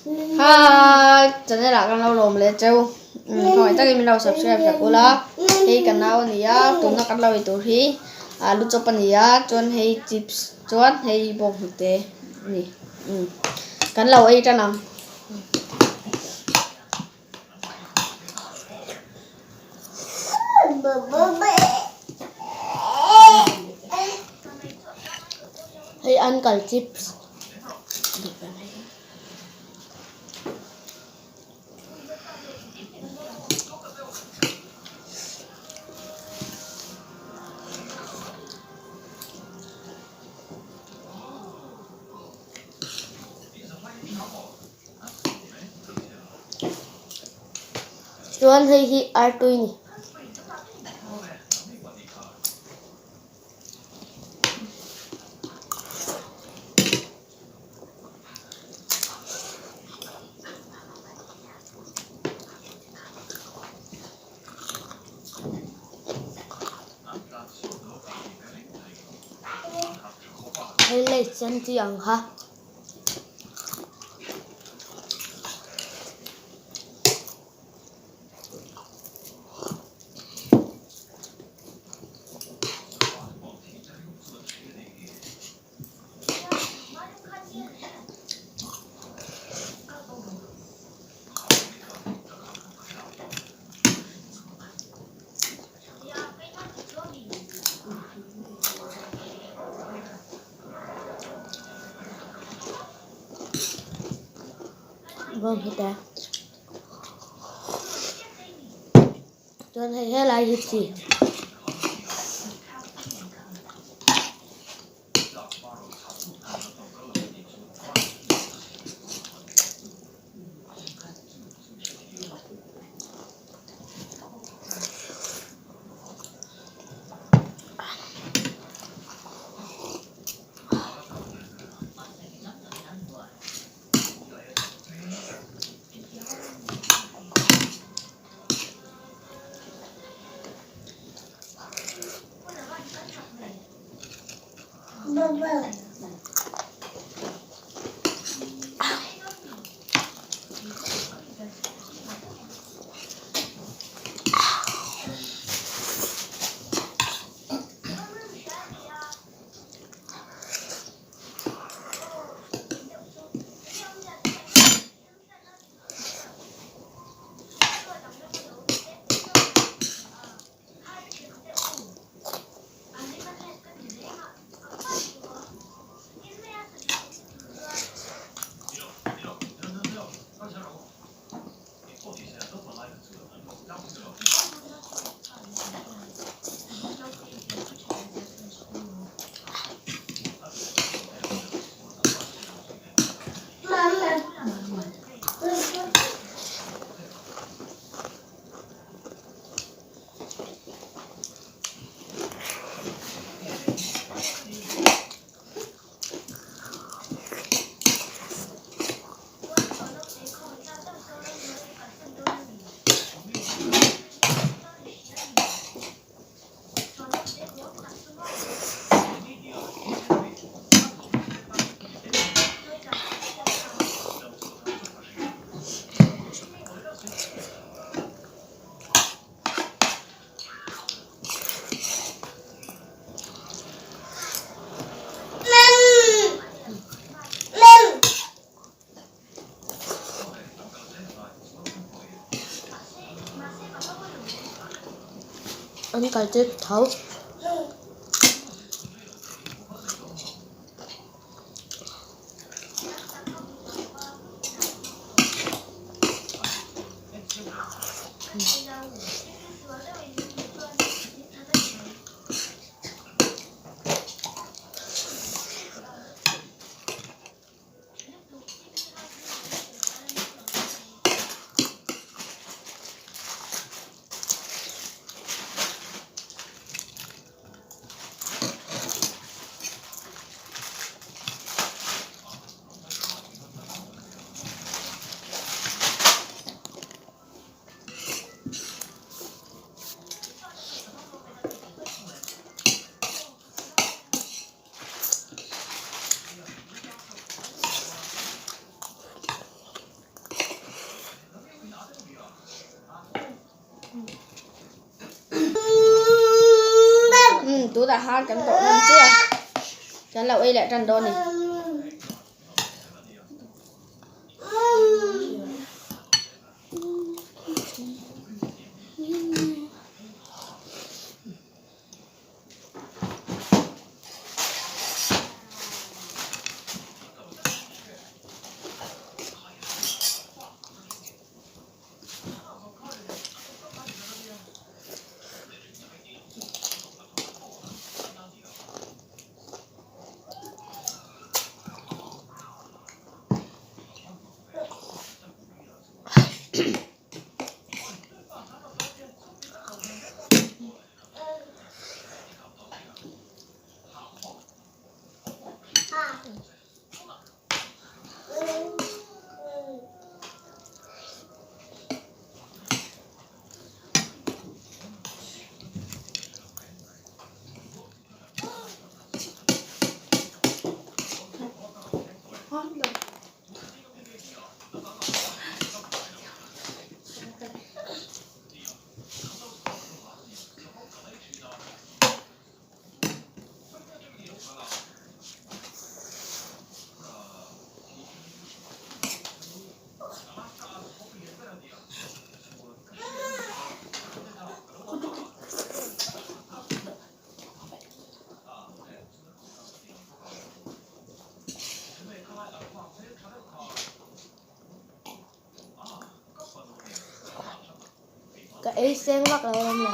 Hi channel ah kan lo lawm leh cheu khawngaih takin min lo subscribe sak ula hei ka nau a ni a tuna kan lo ei tur hi alu chawp a ni a chuan hei chips chuan hei bawnghnute a ni kan lo ei tan ang. Hei uncle chips. Chuan hei hi artui ni. Hei lei sen chi ang kha. Vâng hết ta Chuan hei helai hi chi. An kal tep tho. Tunah khan kan tawh ngam chiah a, kan lo ei leh tan dawn a ni. Ka ei seng vak lo ram lo.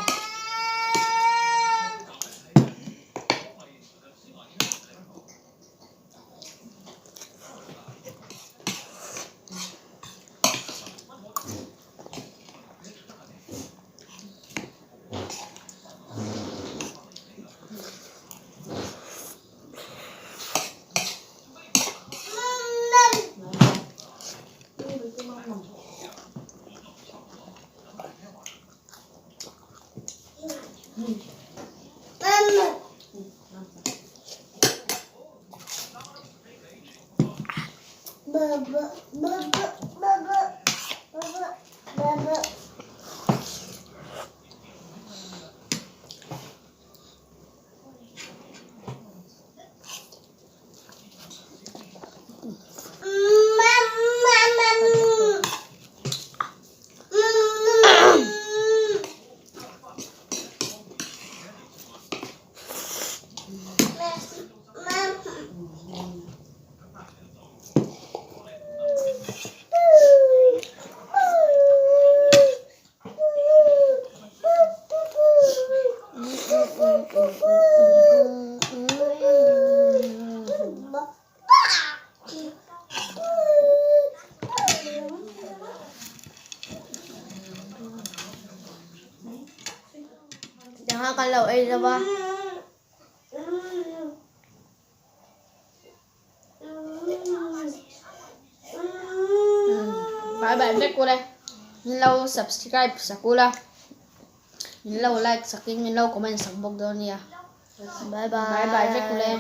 Tiang kan lo ei zo a. Bye bye vek ule. Min lo subscribe sak ula. Min lo like sakin min lo comment sak bawk dawn nia. Bye bye. Bye bye vek ule.